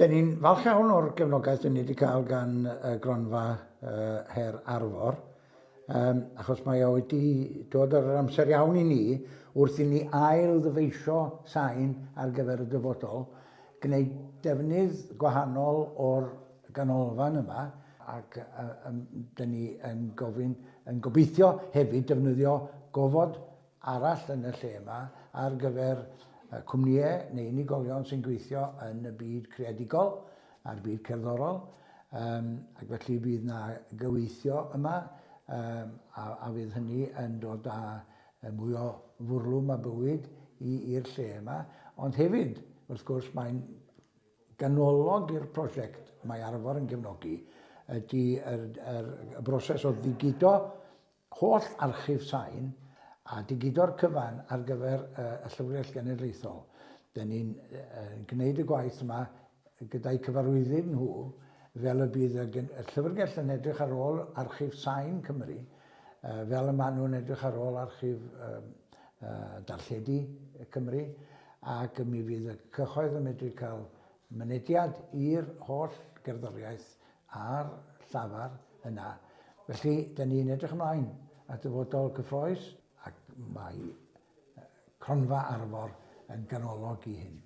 Dyn ni'n falch iawn o'r gefnogaeth dyn ni wedi cael gan y gronfa Her Arfor, um, achos mae o wedi dod ar yr amser iawn i ni wrth i ni ail ddyfeisio sain ar gyfer y dyfodol, gwneud defnydd gwahanol o'r ganolfan yma, ac um, dyn ni yn gofyn, yn gobeithio hefyd defnyddio gofod arall yn y lle yma ar gyfer cwmnïau neu unigolion sy'n gweithio yn y byd creadigol a'r byd cerddorol. Um, ac felly bydd na gyweithio yma um, a, a fydd hynny yn dod â mwy o fwrlwm a bywyd i'r lle yma. Ond hefyd, wrth gwrs, mae'n ganolog i'r prosiect mae Arfor yn gefnogi ydy yr, yr, y broses o ddigido holl archif sain a digido'r cyfan ar gyfer y Llyfrgell Genedlaethol. Dyn ni'n gwneud y gwaith yma gyda'u cyfarwyddyd nhw fel y bydd y Llyfrgell yn edrych ar ôl archif sain Cymru, fel y maen nhw'n edrych ar ôl archif darlledu Cymru, ac mi fydd y cyhoedd yn medru cael mynediad i'r holl gerddoriaeth a'r llafar yna. Felly, da ni'n edrych ymlaen at ddyfodol cyffroes ac mae Cronfa Arfor yn ganolog i hyn.